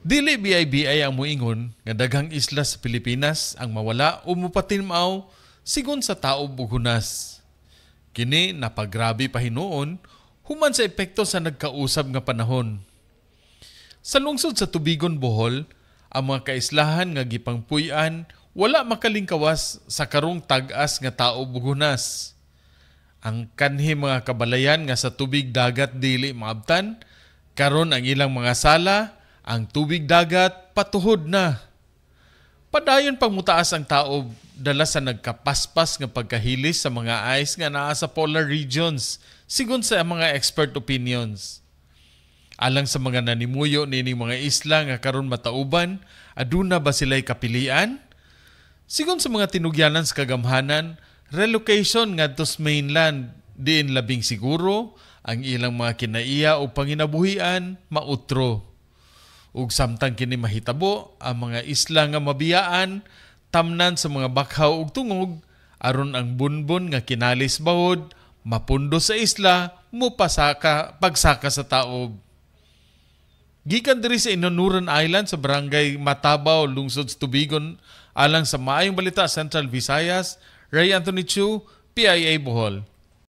Dili BIBI ang muingon nga daghang isla sa Pilipinas ang mawala o mupatilmaw sigon sa taob ug hunas. Kini napagrabe pa hinuon human sa epekto sa nagkausab nga panahon. Sa lungsod sa Tubigon, Bohol, ang mga kaislahan nga gipangpuy-an wala makalingkawas sa karong tag-as nga taob ug hunas. Ang kanhi mga kabalayan nga sa tubig dagat dili maabtan, karon ang ilang mga sala, ang tubig dagat patuhod na. Padayon pang mutaas ang taob dala sa nagkapaspas nga pagkahilis sa mga ice nga naa sa polar regions sigon sa mga expert opinions. Alang sa mga nanimuyo nining mga isla nga karon matauban, aduna ba sila'y kapilian? Sigon sa mga tinugyanan sa kagamhanan, relocation ngadto sa mainland diin labing siguro ang ilang mga kinaiya o panginabuhian mautro. Ug samtang kini mahitabo, ang mga isla nga mabiyaan tamnan sa mga bakhaw ug tungog aron ang bunbon nga kinalis bahod mapundo sa isla mupasaka pagsaka sa taob. Gikan diri sa Inunuran Island sa Barangay Matabaw, lungsod sa Tubigon, alang sa Maayong Balita Central Visayas, Ray Anthony Chu, PIA Bohol.